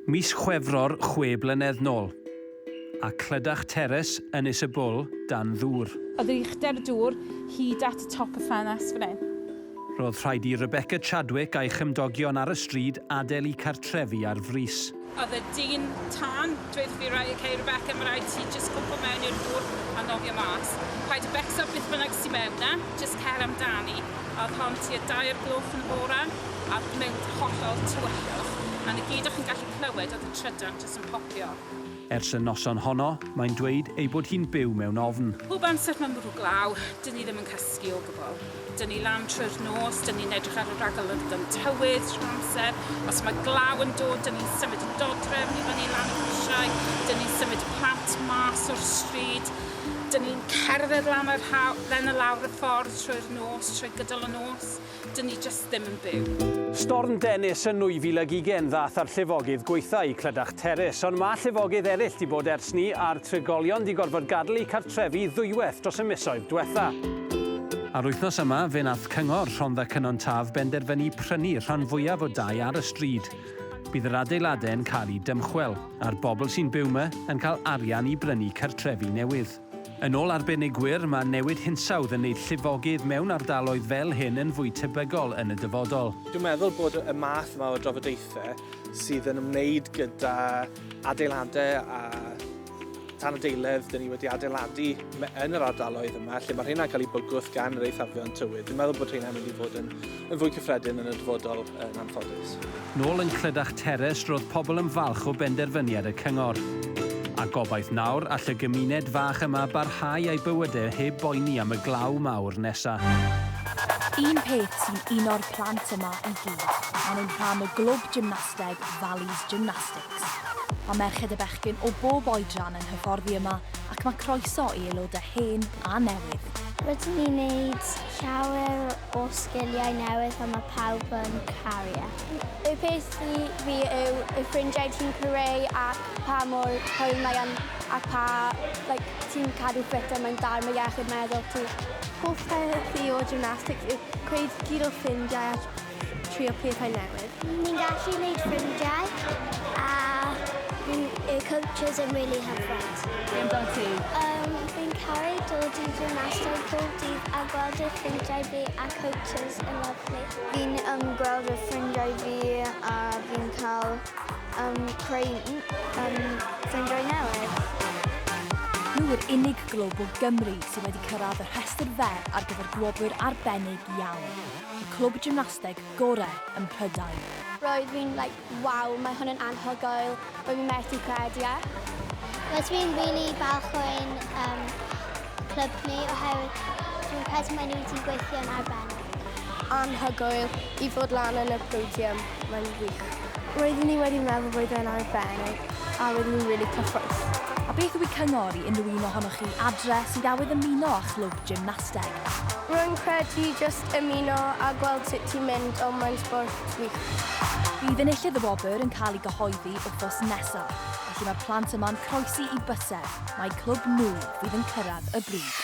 Mis Chwefror chwe blynedd nôl, a Clydach Terrace, Ynys y Bwl, dan ddŵr. Oedd yr uchder y dŵr hyd at y top y ffenest fan hyn. Roedd rhaid i Rebecca Chadwick a'i chymdogion ar y stryd adael eu cartrefi ar frys. Oedd y dyn tân, dweud wrth fi, right, okay, Rebecca, mae rhaid ti just cwmpo mewn i'r dŵr a nofio mas. Paid â becso beth bynnag sy'n mewn 'na, just cer amdani. A oedd hon tua dair gloch yn y bore, a mewn hollol tywyllwch, a 'na gyd o'ch chi'n gallu clywed oedd y trydan jyst yn popio. Ers y noson honno, mae'n dweud ei bod hi'n byw mewn ofn. Pob amser mae'n bwrw glaw, 'dyn ni ddim yn cysgu o gwbl. 'Dyn ni lan trwy'r nos, 'dyn ni'n edrych ar y rhagolygon tywydd trwy'r amser. Os mae glaw yn dod, 'dyn ni'n symud y dodrefn i fyny lan y grisiau, 'dyn ni'n symud y plant mas o'r stryd. Dyn ni'n cerdded lan yr hawl, lan a lawr y ffordd trwy'r nos, trwy gydol y nos. Dyn ni jyst ddim yn byw. Storm Dennis yn 2020 ddath â'r llifogydd gwaetha i Clydach Terrace, ond ma' llifogydd eraill 'di bod ers 'ny a'r trigolion 'di gorfod gadael eu cartrefi ddwywaith dros y misoedd dwetha. A'r wythnos yma, fe nath Cyngor Rhondda Cynon Taf benderfynu prynu rhan fwyaf o dai ar y stryd. Bydd yr adeiladau yn cael eu dymchwel, a'r bobl sy'n byw 'ma yn cael arian i brynu cartrefi newydd. Yn ôl arbenigwyr, mae newid hinsawdd yn neud llifogydd mewn ardaloedd fel hyn yn fwy tebygol yn y dyfodol. Dwi'n meddwl bod y math yma o drafodaethau sydd yn ymwneud gyda adeiladau a tan adeiledd dyn ni wedi adeiladu yn yr ardaloedd yma, lle mae rheina'n cael eu bygwth gan yr eithafion tywydd. Dwi'n meddwl bod rheina'n mynd i fod yn, yn fwy cyffredin yn y dyfodol yn anffodus. Nôl yn Clydach Terrace roedd pobl yn falch o benderfyniad y cyngor. A gobaith nawr all y gymuned fach yma barhau â'i bywydau heb boeni am y glaw mawr nesa. Un peth sy'n uno'r plant yma i gyd, maen nhw'n rhan o glwb gymnasteg Valleys Gymnastics. Mae merched a bechgyn o bob oedran yn hyfforddi yma ac mae croeso i aelodau hen a newydd. Rydyn ni'n neud llawer o sgiliau newydd a mae pawb yn caru e. Y peth i fi yw y ffrindiau ti'n creu ac pa mor hwyl mae yn ac pa like, ti'n cadw ffit a mae'n da am y iechyd meddwl ti. Hoff peth fi o gymnastics yw creu gyd o ffrindiau a trio pethau newydd. Ni'n gallu gwneud ffrindiau a y coaches yn really hyfryd. Be amdano ti? Um, fi'n caru dod i gymnasteg pob dydd a gweld y ffrindiau fi a coaches yn lovely. Fi'n um, gweld y ffrindiau fi a fi'n cael um, creu um, ffrindiau newydd. Nhw yw'r unig glwb o Gymru sydd wedi cyrraedd y rhestr fer ar gyfer gwobr arbennig iawn, y clwb gymnasteg gorau ym Mhrydain. Roedd fi'n like, waw, mae hwn yn anhygoel, roedd fi'n methu credu e. Rydw i'n really balch o ein um, clwb ni oherwydd dwi'n credu mae nhw wedi gweithio'n arbennig. Anhygoel i fod lan yn y podium, mae'n wych. Roeddwn i wedi meddwl bod e'n arbennig a roeddwn i'n really cyffrous. A beth yw eu cyngor i unrhyw un ohonoch chi adre sydd awydd ymuno â chlwb gymnasteg? Rwy'n credu jyst ymuno a gweld sut ti'n mynd, ond mae'n sbort wych. Bydd enillydd y wobr yn cael ei gyhoeddi wythnos nesaf, felly mae'r plant yma'n croesi i bysedd mai clwb nhw fydd yn cyrraedd y brig.